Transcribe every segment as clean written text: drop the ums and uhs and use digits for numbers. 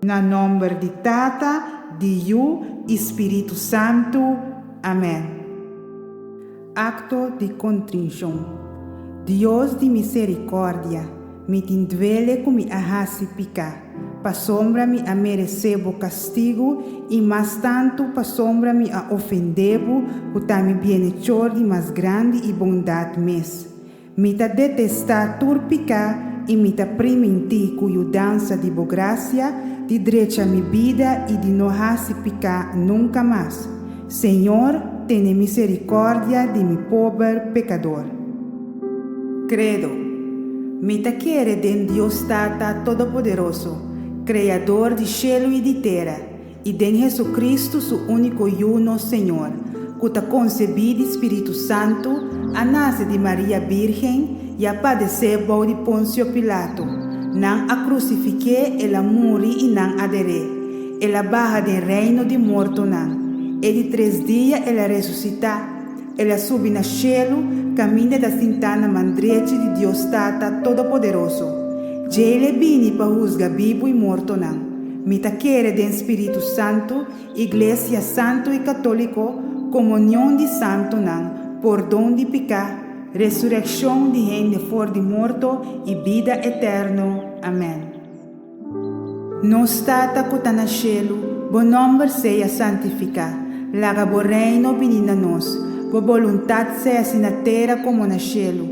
Na nòmber di Tata, di Yu i Spiritu Santu. Amèn. Akto di kontrinshon. Dios di miserikòrdia, mi tin duele ku mi a hasi piká, pasobra mi a meresé bo kastigu i mas tantu pasobra mi a ofendé bo ku ta mi bienechor di mas grandi i bondat mes. Mi ta detestá tur piká i mi ta primintí ku yudansa di bo grasia di drecha mi bida i di no hasi piká nunka mas. Señor, tene miserikòrdia di mi pober pekador. Kredo. Mi ta kere den Dios Tata Todopoderoso, Kreador di shelu i di tera, I den Hesu-Kristu su úniko Yu, nos Señor, ku ta konsebí di Spiritu Santu, a nase di Maria Bírgen i a padesé bou di Ponsio Pilato. Nan a krusifik'é, el a muri i nan a der'é. El a baha den reino di mortonan. E di tres dia el a resusitá. El a subi na shelu, kaminda e ta sintá na man drechi di Dios Tata Todopoderoso. Djei l'e bini pa husga bibu i mortonan. Mi ta kere den Spiritu Santu, Iglesia Santu i Katóliko, komunion di santunan, pordon di piká, resurekshon di hende for di morto i bida eterno. Amèn. Nos Tata ku ta na shelu, bo nòmber sea santifiká. Laga bo Reino bini na nos. Bo boluntat sea si na tera komo na shelu.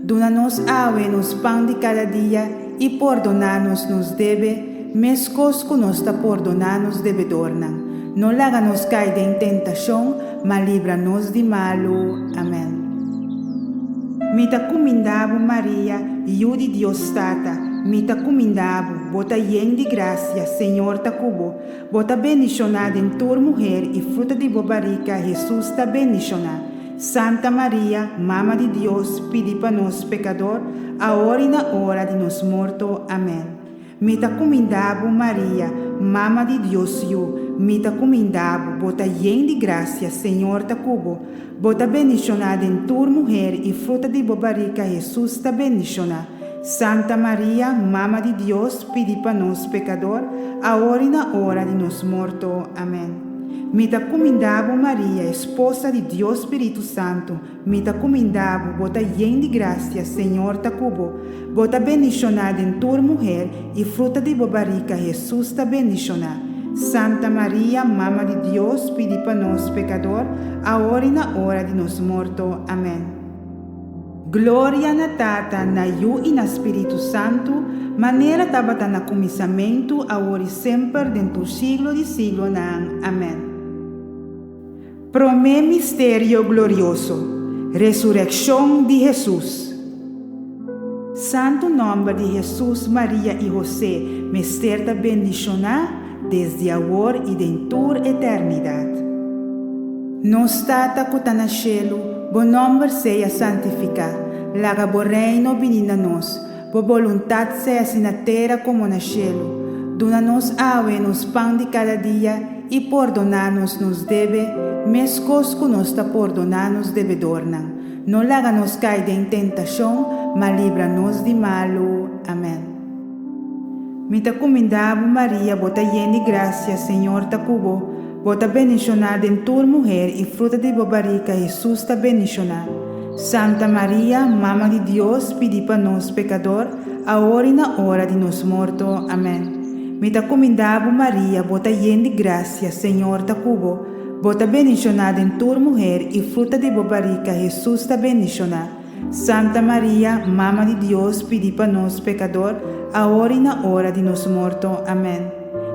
Duna nos awe nos pan di kada dia i pordoná nos nos debe, meskos ku nos ta pordoná nos debedornan. No laga nos kai den tentashon, ma libra nos di malu. Amèn. Mi ta kuminda bo, Maria, Yu di Dios Tata, mi ta kuminda bo, bo ta yen di grasia, Señor ta ku bo. Bo ta bendishoná den tur muher i fruta di bo barika, Hesus, ta bendishoná. Santa Maria, Mama di Dios, pidi pa nos pekador, awor i na ora di nos morto. Amèn. Mi ta kuminda bo, Maria, Mama di Dios Yu, mi ta kuminda bo, bo ta yen di grasia, Señor ta ku bo. Bo ta bendishoná den tur muher i fruta di bo barika, Hesus, ta bendishoná. Santa Maria, Mama di Dios, pidi pa nos pekador, awor i na ora di nos morto. Amèn. Mi ta kuminda bo, Maria, esposa di Dios Spiritu Santu, Mi ta kuminda bo, bo ta yen di grasia, Señor ta ku bo. Bo ta bendishoná den tur muher, i fruta di bo barika, Hesus, ta bendishoná. Santa Maria, Mama di Dios, pidi pa nos pekador, awor i na ora di nos morto. Amèn. Gloria na Tata, na Yu i na Spiritu Santu, manera tabata na kuminsamentu, awor i semper, den tur siglo di siglonan. Amèn. Promé misterio glorioso, Resurekshon di Hesus. Santu nòmber di Hesus, Maria i Hosé mester ta bendishoná desdi awor i den tur eternidat. Nos Tata ku ta na shelu, bo nòmber sea santifiká, laga bo reino bini na nos, bo boluntat sea si na tera komo na shelu. Duna nos awe nos pan di kada dia, I pordoná nos nos debe, meskos ku nos ta pordoná nos debedornan. No laga nos kai den tentashon, ma libra nos di malu. Amèn. Mi ta kumindá bo, Maria, bo ta yen di grasia, Señor ta ku bo. Bo ta bendishoná den tur muher, i fruta di bo barika, Hesus, ta bendishoná. Santa Maria, Mama di Dios, pidi pa nos pekador, awor i na ora di nos morto. Amèn. Mi ta kumindá bo, Maria, bo ta yen di grasia, Señor ta ku bo. Bo ta bendishoná den tur muher, i fruta di bo barika, Hesus, ta bendishoná. Santa Maria, Mama di Dios, pidi pa nos pekador, awor i na ora di nos morto. Amèn.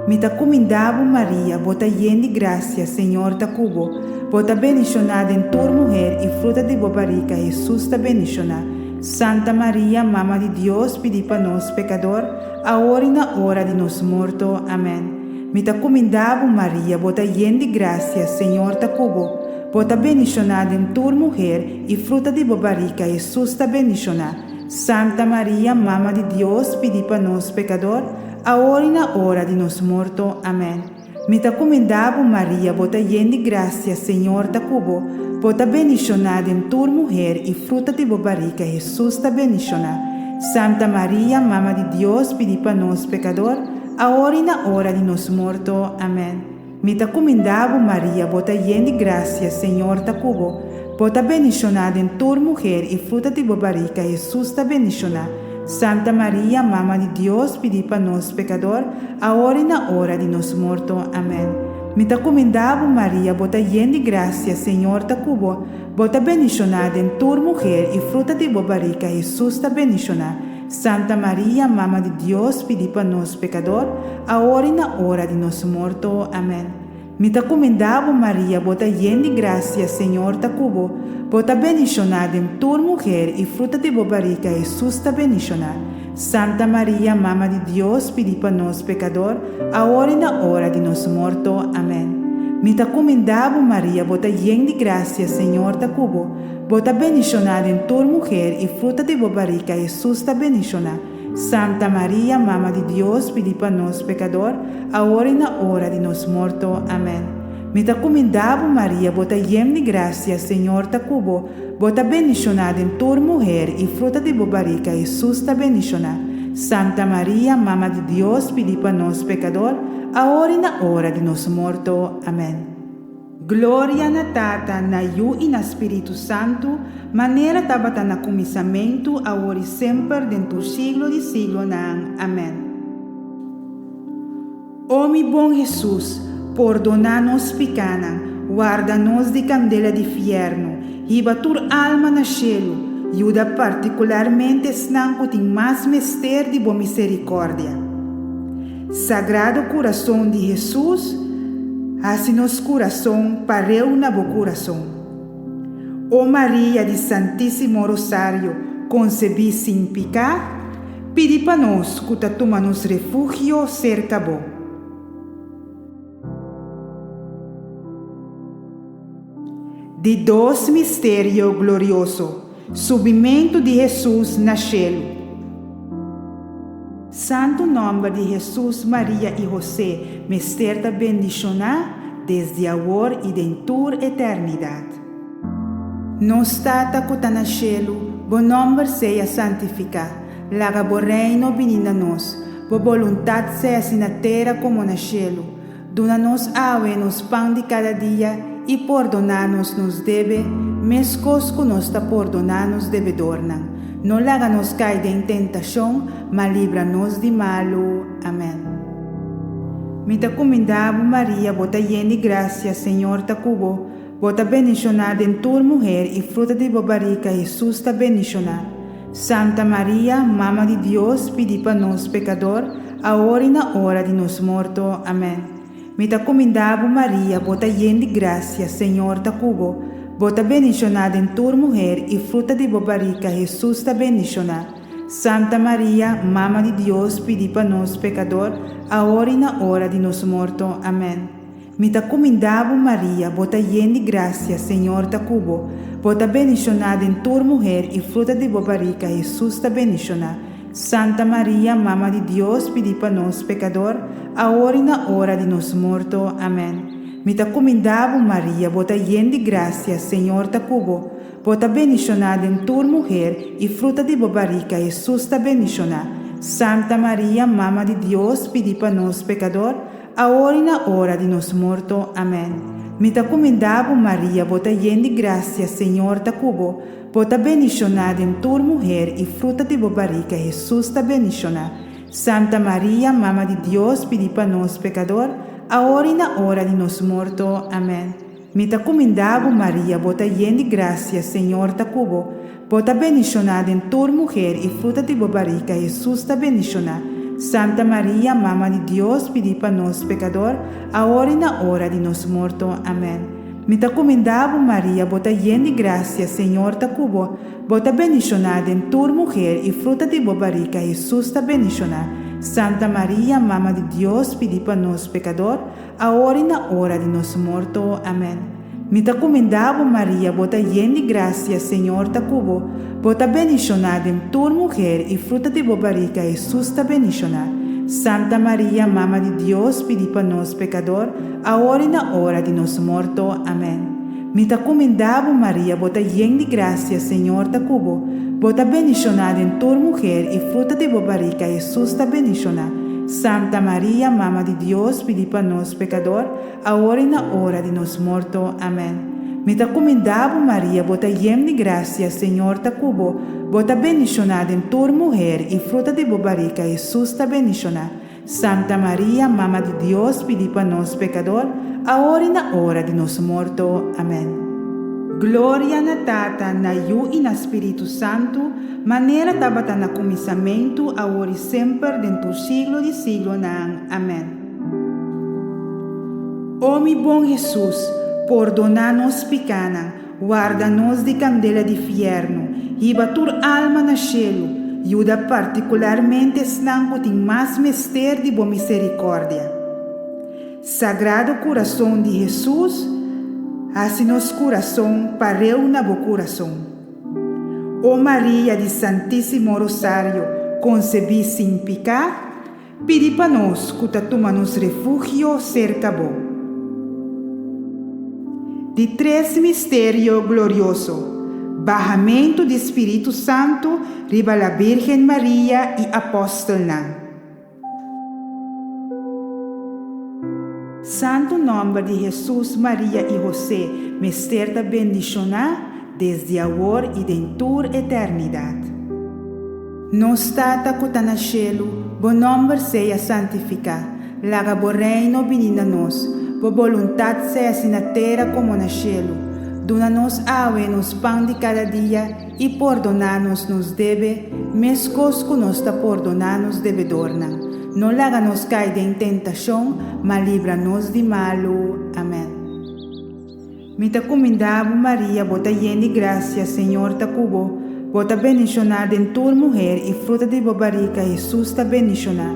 Mi ta kumindá bo, Maria, bo ta yen di grasia, Señor ta ku bo. Bo ta bendishoná den tur muher, i fruta di bo barika, Hesus, ta bendishoná. Santa Maria, Mama di Dios, pidi pa nos pekador, awor i na ora di nos morto. Amèn. Mi ta kumindá bo, Maria, bo ta yen di grasia, Señor ta ku bo. Bo ta bendishoná den tur muher, i fruta di bo barika, Hesus, ta bendishoná. Santa Maria, Mama di Dios, pidi pa nos pekador, awor i na ora di nos morto. Amèn. Mi ta kumindá bo, Maria, bo ta yen di grasia, Señor ta ku bo. Bo ta bendishoná den tur muher, i fruta di bo barika, Hesus, ta bendishoná. Santa Maria, Mama di Dios, pidi pa nos pekador, awor i na ora di nos morto. Amèn. Mi ta kumindá bo, Maria, bo ta yen di grasia, Señor ta ku bo. Bo ta bendishoná den tur muher i fruta di bo barika, Hesus, ta bendishoná. Santa Maria, Mama di Dios, pidi pa nos pekador, awor i na ora di nos morto. Amèn. Mi ta kumindá bo, Maria, bo ta yen di grasia, Señor ta ku bo. Bo ta bendishoná den tur muher i fruta di bo barika, Hesus, ta bendishoná. Santa Maria, Mama di Dios, pidi pa nos pekador, awor i na ora di nos morto. Amèn. Mi ta kumindá bo, Maria, bo ta yen di grasia, Señor ta ku bo. Bo ta bendishoná den tur muher i fruta di bo barika, Hesus, ta bendishoná. Santa Maria, Mama di Dios, pidi pa nos pekador, awor i na ora di nos morto. Amèn. Mi ta kumindá bo, Maria, bo ta yen di grasia, Señor ta ku bo. Bo ta bendishoná den tur muher i fruta di bo barika, Hesus, ta bendishoná. Santa Maria, Mama di Dios, pidi pa nos pekador, awor i na ora di nos morto. Amèn. Mi ta kumindá bo, Maria, bo ta yen di grasia, Señor ta ku bo. Bo ta bendishoná den tur muher i fruta di bo barika, Hesus, ta bendishoná. Santa Maria, Mama di Dios, pidi pa nos pekador, awor i na ora di nos morto. Amèn. Gloria na Tata, na Yu i na Spiritu Santu, manera tabata na kuminsamentu, awor i semper, den tur siglo di siglonan. Amèn. O mi bon Hesus, pordoná nos pikánan, warda nos di kandela di fièrnu, hiba tur alma na shelu, yuda partikularmente esnan ku tin mas mester di bo miserikòrdia. Sagrado Kurason di Hesus, hasi nos kurason pareu na bo kurason. O Maria di Santísimo Rosario konsebí sin piká, pidi pa nos ku ta tuma nos refugio serka bo. Di dos misterio glorioso, Subimentu di Hesus na shelu. Santu nòmber di Hesus, Maria i Hosé mester ta bendishoná desdi awor i den tur eternidat. Nos Tata ku ta na shelu, bo nòmber sea santifiká. Laga bo Reino bini na nos. Bo boluntat sea si na tera komo na shelu. Duna nos awe nos pan di kada dia i pordoná nos nos debe, meskos ku nos ta pordoná nos debedornan. No laga nos kai den tentashon, ma libra nos di malu. Amèn. Mi ta kumindá bo, Maria, bo ta yen di grasia, Señor ta ku bo. Bo ta bendishoná den tur muher i fruta di bo barika, Hesus, ta bendishoná. Santa Maria, Mama di Dios, pidi pa nos pekador, awor i na ora di nos morto. Amèn. Mi ta kumindá bo, Maria, bo ta yen di grasia, Señor ta ku bo. Bo ta bendishoná den tur muher i fruta di bo barika, Hesus, ta bendishoná. Santa Maria, Mama di Dios, pidi pa nos pekador, awor i na ora di nos morto. Amèn. Mi ta kumindá bo, Maria, bo ta yen di grasia, Señor ta ku bo. Bo ta bendishoná den tur muher i fruta di bo barika, Hesus, ta bendishoná. Santa Maria, Mama di Dios, pidi pa nos pekador, awor i na ora di nos morto. Amèn. Mi ta kumindá bo, Maria, bo ta yen di grasia, Señor ta ku bo. Bo ta bendishoná den tur muher i fruta di bo barika, Hesus, ta bendishoná. Santa Maria, Mama di Dios, pidi pa nos pekador, Awor i na ora di nos morto. Amèn. Mi ta kumindá bo, Maria, bo ta yen di grasia, Señor ta ku bo. Bo ta bendishoná den tur muher i fruta di bo barika, Hesus, ta bendishoná. Santa Maria, Mama di Dios, pidi pa nos pekador, awor i na ora di nos morto. Amèn. Mi ta kumindá bo, Maria, bo ta yen di grasia, Señor ta ku bo. Bo ta bendishoná den tur muher i fruta di bo barika, Hesus, ta bendishoná. Santa Maria, Mama di Dios, pidi pa nos pekador, awor i na ora di nos morto. Amèn. Mi ta kumindá bo, Maria, bo ta yen di grasia, Señor ta ku bo. Bo ta bendishoná den tur muher i fruta di bo barika, Hesus, ta bendishoná. Santa Maria, Mama di Dios, pidi pa nos pekador, Awor i na ora di nos morto. Amèn. Mi ta kumindá bo, Maria, bo ta yen di grasia, Señor ta ku bo. Bo ta bendishoná den tur muher i fruta di bo barika, Hesus, ta bendishoná. Santa Maria, Mama di Dios, pidi pa nos pekador, awor i na ora di nos morto. Amèn. Mi ta kumindá bo, Maria, bo ta yen di grasia, Señor ta ku bo. Bo ta bendishoná den tur muher i fruta di bo barika, Hesus, ta bendishoná. Santa Maria, Mama di Dios, pidi pa nos pekador, awor i na ora di nos morto. Amèn. Mi ta kumindá bo, Maria, bo ta yen di grasia, Señor ta ku bo, bo ta bendishoná den tur muher, i fruta di bo barika, Hesus, ta bendishoná. Santa Maria, Mama di Dios, pidi pa nos pekador, awor i na ora di nos morto. Amèn. Gloria na Tata, na Yu i na Spiritu Santu, manera tabata na kuminsamentu, awor i semper, den tur siglo di siglonan. Amèn. O mi bon Hesus, pordoná nos pikánan, warda nos di kandela di fièrnu, hiba tur alma na shelu, yuda partikularmente esnan ku tin mas mester di bo miserikòrdia. Sagrado Kurason di Hesus, hasi nos kurason pareu na bo kurason. O Maria di Santísimo Rosario konsebí sin piká, pidi pa nos ku ta tuma nos refugio serka bo. Di tres misterio glorioso, Bahamentu di Spiritu Santu riba la Birgen Maria i apòstelnan. Santu nòmber di Hesus, Maria i Hosé mester ta bendishoná desdi awor i den tur eternidat. Nos Tata ku ta na shelu, bo nòmber sea santifiká. Laga bo Reino bini na nos. Bo boluntat sea si na tera komo na shelu. Duna nos awe nos pan di kada dia. I pordoná nos nos debe, meskos ku nos ta pordoná nos debedornan. No laga nos kai den tentashon, ma libra nos di malu. Amèn. Mi ta kumindá bo, Maria, bo ta yen di grasia, Señor ta ku bo. Bo ta bendishoná den tur muher, i fruta di bo barika, Hesus, ta bendishoná.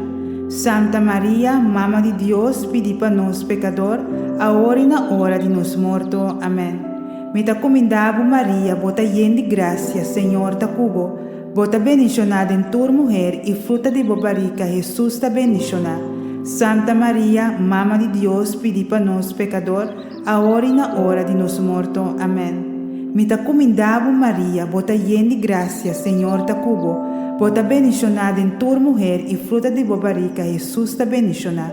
Santa Maria, Mama di Dios, pidi pa nos pekador, awor i na ora di nos morto. Amèn. Mi ta kumindá bo, Maria, bo ta yen di grasia, Señor ta ku bo. Bo ta bendishoná den tur muher, i fruta di bo barika, Hesus, ta bendishoná. Santa Maria, Mama di Dios, pidi pa nos pekador, awor i na ora di nos morto. Amèn. Mi ta kumindá bo, Maria, bo ta yen di grasia, Señor ta ku bo. Bo ta bendishoná den tur muher, i fruta di bo barika, Hesus, ta bendishoná.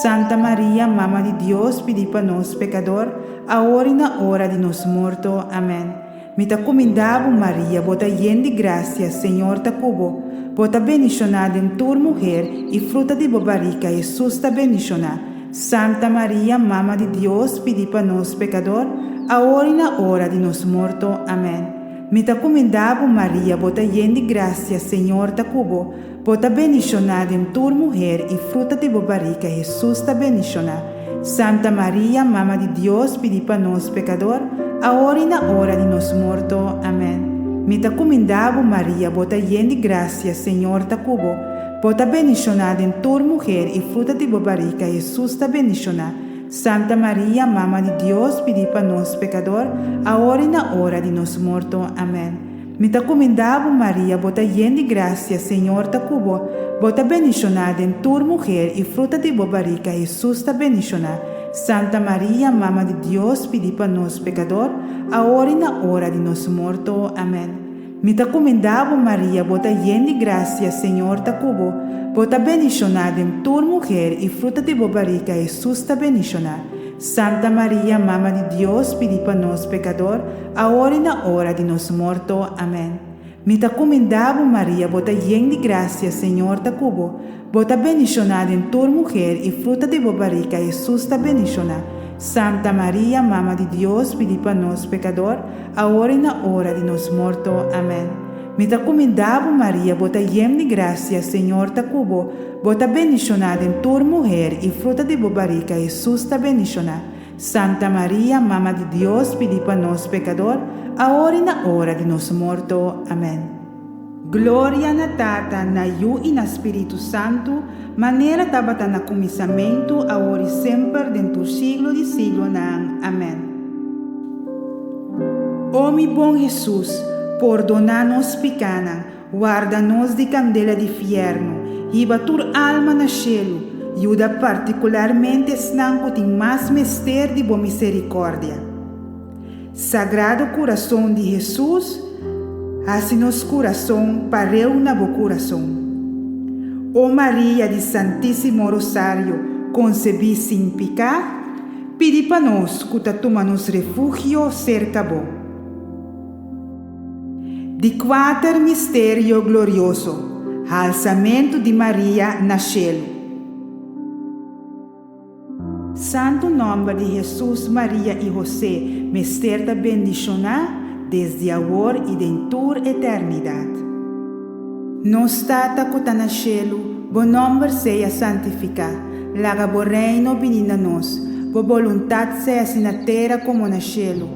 Santa Maria, Mama di Dios, pidi pa nos pekador, Awor i na ora di nos morto. Amèn. Mi ta kumindá bo, Maria, bo ta yen di grasia, Señor ta ku bo. Bo ta bendishoná den tur muher, i fruta di bo barika, Hesus, ta bendishoná. Santa Maria, Mama di Dios, pidi pa nos pekador, awor i na ora di nos morto. Amèn. Mi ta kumindá bo, Maria, bo ta yen di grasia, Señor ta ku bo. Bo ta bendishoná den tur muher i fruta di bo barika Hesus ta bendishoná. Santa Maria, Mama di Dios, pidi pa nos pekador, awor i na ora di nos morto. Amèn. Mi ta kumindá bo, Maria, bo ta yen di grasia, Señor ta ku bo. Bo ta bendishoná den tur muher i fruta di bo barika Hesus ta bendishoná. Santa Maria, Mama di Dios, pidi pa nos pekador, awor i na ora di nos morto. Amèn. Mi ta kumindá bo, Maria, bo ta yen di grasia, Señor ta ku bo. Bo ta bendishoná den tur muher, i fruta di bo barika, Hesus, ta bendishoná. Santa Maria, Mama di Dios, pidi pa nos pekador, awor i na ora di nos morto. Amèn. Mi ta kumindá bo, Maria, bo ta yen di grasia, Señor ta ku bo. Bo ta bendishoná den tur muher, i fruta di bo barika, Hesus, ta bendishoná. Santa Maria, Mama di Dios, pidi pa nos pekador, awor i na ora di nos morto. Amèn. Mi ta kumindá bo, Maria, bo ta yen di grasia, Señor ta ku bo. Bo ta bendishoná den tur muher, i fruta di bo barika, Hesus, ta bendishoná. Santa Maria, Mama di Dios, pidi pa nos pekador, awor i na ora di nos morto. Amèn. Mi ta kumindá bo, Maria, bo ta yen di grasia, Señor ta ku bo. Bo ta bendishoná den tur muher, i fruta di bo barika, Hesus, ta bendishoná. Santa Maria, Mama di Dios, pidi pa nos pekador, awor i na ora di nos morto. Amèn. Gloria na Tata, na Yu i na Spiritu Santu, manera tabata na kuminsamentu, awor i semper, den tur siglo di siglonan. Amèn. O mi bon Hesus, pordoná nos pikánan, Warda nos di kandela di fièrnu, hiba tur alma na shelu, yuda partikularmente esnan ku tin mas mester di bo miserikòrdia. Sagrado Kurason di Hesus, hasi nos kurason pareu na bo kurason. O Maria di Santísimo Rosario, konsebí sin piká, pidi pa nos ku ta tuma nos refugio serka bo. Di kuater misterio glorioso, Halsamentu di Maria na shelu. Santu nòmber di Hesus, Maria i Hosé mester ta bendishoná desdi awor i den tur eternidat. Nos Tata ku ta na shelu, bo nòmber sea santifiká, laga bo Reino bini na nos, bo boluntat sea si na tera komo na shelu.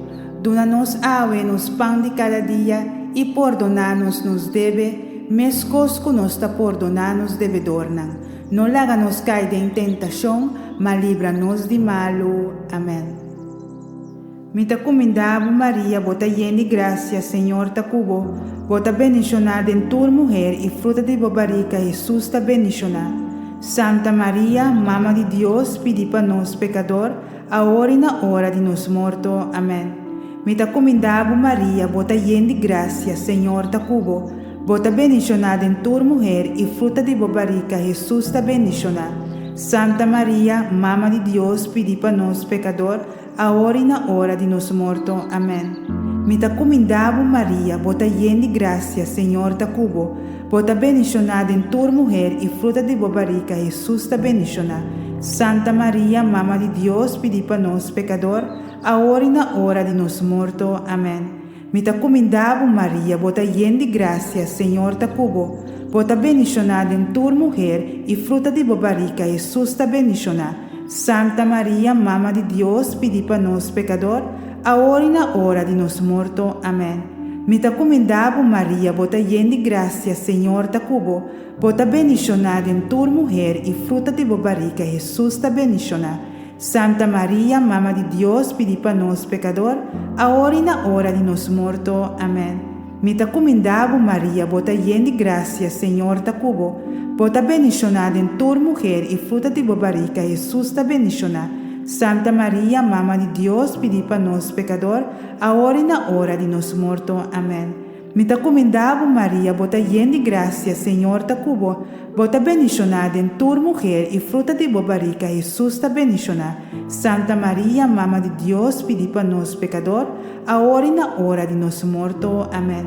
Duna nos awe nos pan di kada dia i pordoná nos nos debe, meskos ku nos ta pordoná nos debedornan. No laga nos kai den tentashon, ma libra nos di malu. Amèn. Mi ta kumindá bo, Maria, bo ta yen di grasia, Señor ta ku bo. Bo ta bendishoná den tur muher, i fruta di bo barika, Hesus, ta bendishoná. Santa Maria, Mama di Dios, pidi pa nos pekador, awor i na ora di nos morto. Amèn. Mi ta kumindá bo, Maria, bo ta yen di grasia, Señor ta ku bo. Bo ta bendishoná den tur muher, i fruta di bo barika, Hesus, ta bendishoná. Santa Maria, Mama di Dios, pidi pa nos pekador, awor i na ora di nos morto. Amèn. Mi ta kumindá bo, Maria, bo ta yen di grasia, Señor ta ku bo. Bo ta bendishoná den tur muher, i fruta di bo barika, Hesus, ta bendishoná. Santa Maria, Mama di Dios, pidi pa nos pekador, awor i na ora di nos morto. Amèn. Mi ta kumindá bo, Maria, bo ta yen di grasia, Señor ta ku bo. Bo ta bendishoná den tur muher, i fruta di bo barika, Hesus, ta bendishoná. Santa Maria, Mama di Dios, pidi pa nos pekador, awor i na ora di nos morto. Amèn. Mi ta kumindá bo, Maria, bo ta yen di grasia, Señor ta ku bo. Bo ta bendishoná den tur muher, i fruta di bo barika, Hesus, ta bendishoná. Santa Maria, Mama di Dios, pidi pa nos pekador, awor i na ora di nos morto. Amèn. Mi ta kumindá bo, Maria, bo ta yen di grasia, Señor ta ku bo. Bo ta bendishoná den tur muher, i fruta di bo barika, Hesus, ta bendishoná. Santa Maria, Mama di Dios, pidi pa nos pekador, awor i na ora di nos morto. Amèn. Mi ta kumindá bo, Maria, bo ta yen di grasia, Señor ta ku bo. Bo ta bendishoná den tur muher, i fruta di bo barika, Hesus, ta bendishoná. Santa Maria, Mama di Dios, pidi pa nos pekador, awor i na ora di nos morto. Amèn.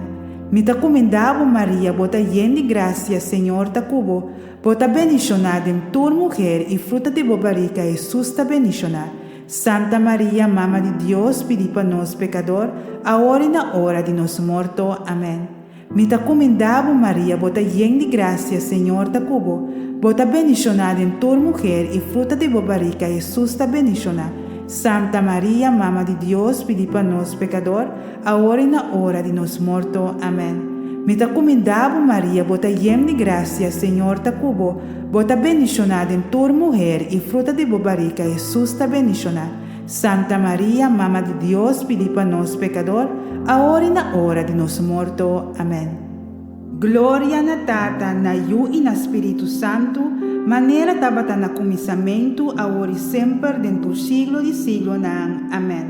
Mi ta kumindá bo, Maria, bo ta yen di grasia, Señor ta ku bo. Bo ta bendishoná den tur muher, i fruta di bo barika, Hesus, ta bendishoná. Santa Maria, Mama di Dios, pidi pa nos pekador, awor i na ora di nos morto. Amèn. Mi ta kumindá bo, Maria, bo ta yen di grasia, Señor ta ku bo. Bo ta bendishoná den tur muher, i fruta di bo barika, Hesus, ta bendishoná. Santa Maria, Mama di Dios, pidi pa nos pekador, awor i na ora di nos morto. Amèn. Mi ta kumindá bo, Maria, bo ta yen di grasia, Señor ta ku bo. Bo ta bendishoná den tur muher, i fruta di bo barika, Hesus, ta bendishoná. Santa Maria, Mama di Dios, pidi pa nos pekador, awor i na ora di nos morto. Amèn. Gloria na Tata, na Yu i na Spiritu Santu, manera tabata na kuminsamentu, awor i semper, den tur siglo di siglonan. Amèn.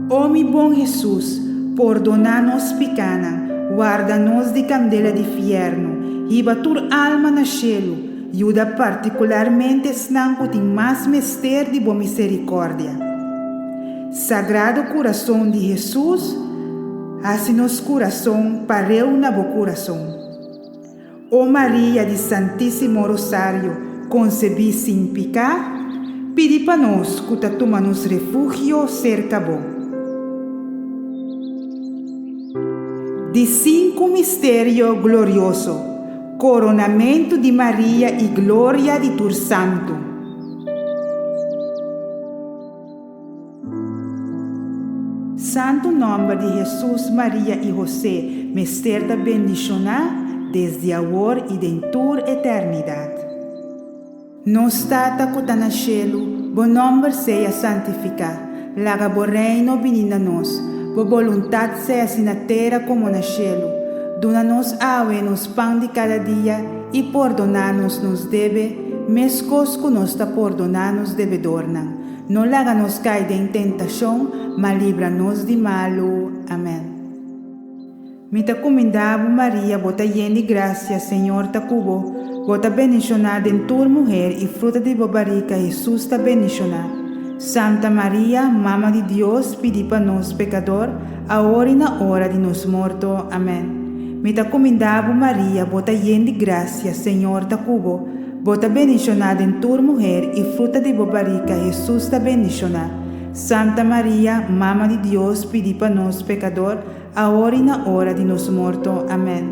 O mi bon Hesus, pordoná nos pikánan, warda nos di kandela di fièrnu, hiba tur alma na shelu, yuda partikularmente esnan ku tin mas mester di bo miserikòrdia. Sagrado Kurason di Hesus, hasi nos kurason pareu na bo kurason. O Maria di Santísimo Rosario, konsebí sin piká, pidi pa nos ku ta tuma nos refugio serka bo. Di sinku misterio glorioso, Koronamentu di Maria i gloria di tur santu. Santu nòmber di Hesus, Maria i Hosé mester ta bendishoná desdi awor i den tur eternidat. Nos Tata ku ta na shelu, bo nòmber sea santifiká, laga bo Reino bini na nos, bo boluntat sea si na tera komo na shelu. Duna nos awe nos pan di kada dia i pordoná nos nos debe, meskos ku nos ta pordoná nos debedornan. No laga nos kai den tentashon, ma libra nos di malu. Amèn. Mi ta kumindá bo, Maria, bo ta yen di grasia, Señor ta ku bo. Bo ta bendishoná den tur muher, i fruta di bo barika, Hesus, ta bendishoná. Santa Maria, Mama di Dios, pidi pa nos pekador, awor i na ora di nos morto. Amèn. Mi ta kumindá bo, Maria, bo ta yen di grasia, Señor ta ku bo. Bo ta bendishoná den tur muher, i fruta di bo barika, Hesus, ta bendishoná. Santa Maria, Mama di Dios, pidi pa nos pekador, Awor i na ora di nos morto. Amèn.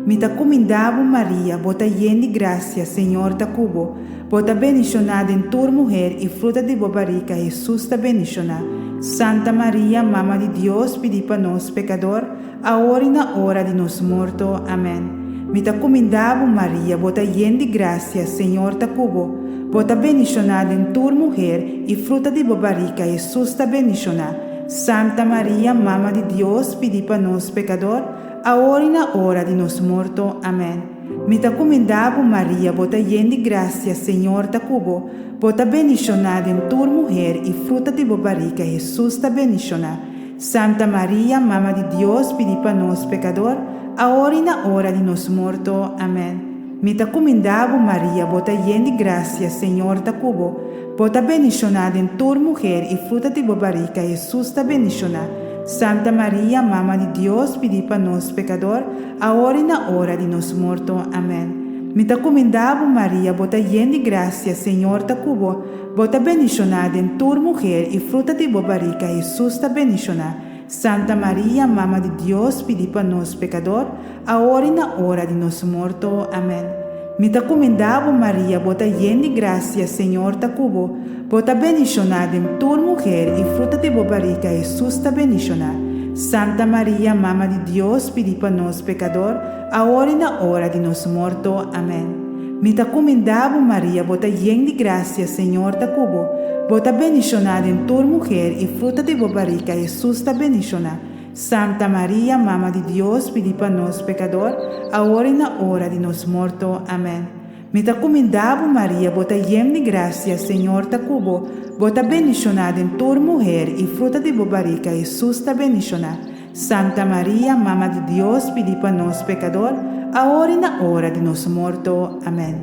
Mi ta kumindá bo, Maria, bo ta yen di grasia, Señor ta ku bo. Bo ta bendishoná den tur muher, i fruta di bo barika, Hesus, ta bendishoná. Santa Maria, Mama di Dios, pidi pa nos pekador, awor i na ora di nos morto. Amèn. Mi ta kumindá bo, Maria, bo ta yen di grasia, Señor ta ku bo. Bo ta bendishoná den tur muher, i fruta di bo barika, Hesus, ta bendishoná. Santa Maria, Mama di Dios, pidi pa nos pekador, awor i na ora di nos morto. Amèn. Mi ta kumindá bo, Maria, bo ta yen di grasia, Señor ta ku bo, bo ta bendishoná den tur muher i fruta di bo barika, Hesus, ta bendishoná. Santa Maria, Mama di Dios, pidi pa nos pekador, awor i na ora di nos morto. Amèn. Mi ta kumindá bo, Maria, bo ta yen di grasia, Señor ta ku bo, Bo ta bendishoná den tur muher i fruta di bo barika, Hesus, ta bendishoná. Santa Maria, Mama di Dios, pidi pa nos pekador, awor i na ora di nos morto. Amèn. Mi ta kumindá bo, Maria, bo ta yen di grasia, Señor ta ku bo, bo ta bendishoná den tur muher i fruta di bo barika, Hesus, ta bendishoná. Santa Maria, Mama di Dios, pidi pa nos pekador, awor i na ora di nos morto. Amèn. Mi ta kumindá bo, Maria, bo ta yen di grasia, Señor ta ku bo, bo ta bendishoná den tur muher i fruta di bo barika, Hesus, ta bendishoná. Santa Maria, Mama di Dios, pidi pa nos pekador, awor i na ora di nos morto. Amèn. Mi ta kumindá bo, Maria, bo ta yen di grasia, Señor ta ku bo, bo ta bendishoná den tur muher i fruta di bo barika, Hesus, ta bendishoná. Santa Maria, Mama di Dios, pidi pa nos pekador, awor i na ora di nos morto. Amèn. Mi ta kumindá bo, Maria, bo ta yen di grasia, Señor ta ku bo, bo ta bendishoná den tur muher i fruta di bo barika, Hesus, ta bendishoná. Santa Maria, Mama di Dios, pidi pa nos pekador, awor i na ora di nos morto. Amèn.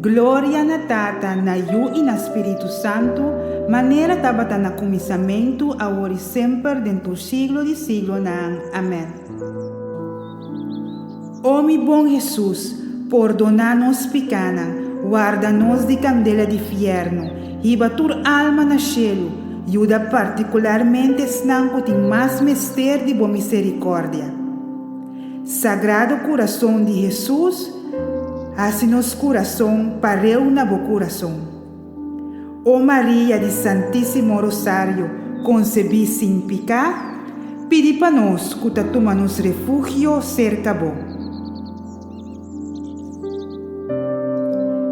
Gloria na Tata, na Yu i na Spiritu Santu, manera tabata na kuminsamentu, awor i semper, den tur siglo di siglonan. Amèn. O mi bon Hesus, pordoná nos pikánan, warda nos di kandela di fièrnu, hiba tur alma na shelu, yuda partikularmente esnan ku tin mas mester di bo miserikòrdia. Sagrado Kurason di Hesus, hasi nos kurason pareu na bo kurason. O Maria di Santísimo Rosario konsebí sin piká, pidi pa nos ku ta tuma nos refugio serka bo.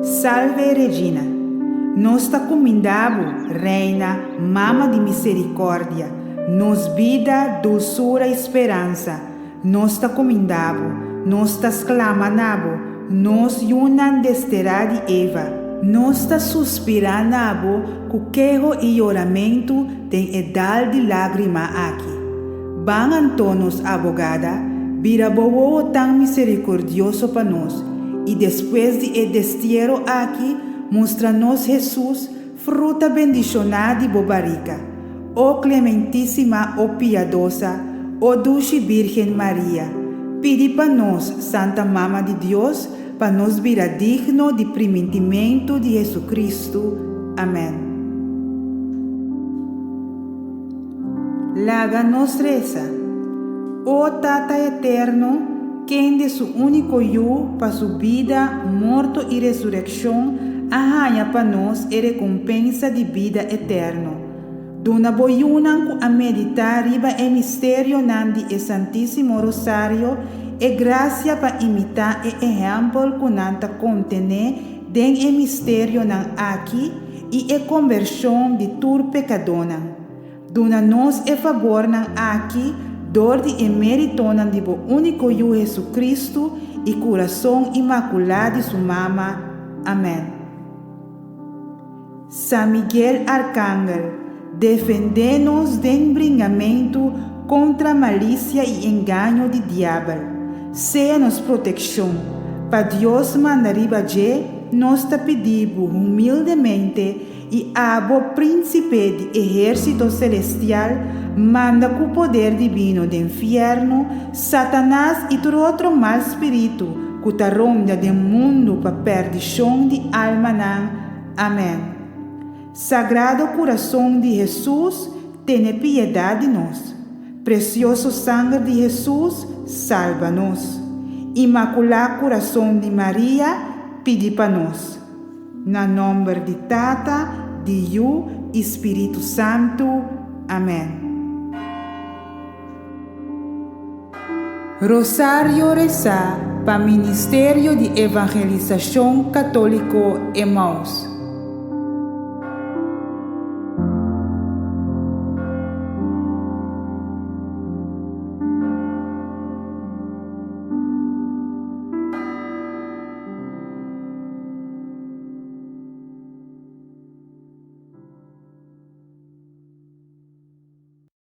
Salve Regina, nos ta kumindá bo, Reina, Mama di Miserikòrdia, nos bida, dulsura i speransa, nos ta kumindá bo, nos ta sklama na bo, nos yunan desterá di Eva. Nos ta suspirá na bo ku keho i yoramentu den e dal di lágrima aki. Ban anto, nos abogada, bira bo wowo tan miserikordioso pa nos, i despues di e destiero aki, mustra nos Hesus, fruta bendishoná di bo barika. O Klementísima, o piadosa, o dushi Bírgen Maria, pidi pa nos, Santa Mama di Dios, pa nos bira digno di primintimentu di Hesukristu. Amèn. Laga nos resa. O Tata Eterno, kende su úniko Yu pa su bida, morto i resurekshon a haña pa nos e rekompensa di bida eterno, duna bo yunan ku a meditá riba e misterionan di e Santísimo Rosario e grasia pa imitá e ehèmpel ku nan ta kontené den e misterionan aki i e kombershon di tur pekadónan. Duna nos e fabornan aki dor di e méritonan di bo úniko Yu Jesucristo i Kurason Imakulá di su Mama. Amèn. San Miguel Arkangel, Defendé nos den bringamentu kontra malisia i engaño di diabel. Sea nos protekshon. Pa Dios manda riba dje, nos ta pidi bo humildemente, i abo, Prínsipe di ehérsito selestial, manda ku poder dibino den fièrnu Satanas i tur otro mal spiritu ku ta ronda den mundu pa pèrdishon di almanan. Amèn. Sagrado Kurason di Hesus, tene piedat di nos. Presioso Sanger di Hesus, salba nos. Imakulá Kurason di Maria, pidi pa nos. Na nòmber di Tata, di Yu i Spiritu Santu. Amèn. Rosario resá pa Ministerio di Evangelisashon Katóliko Emaus.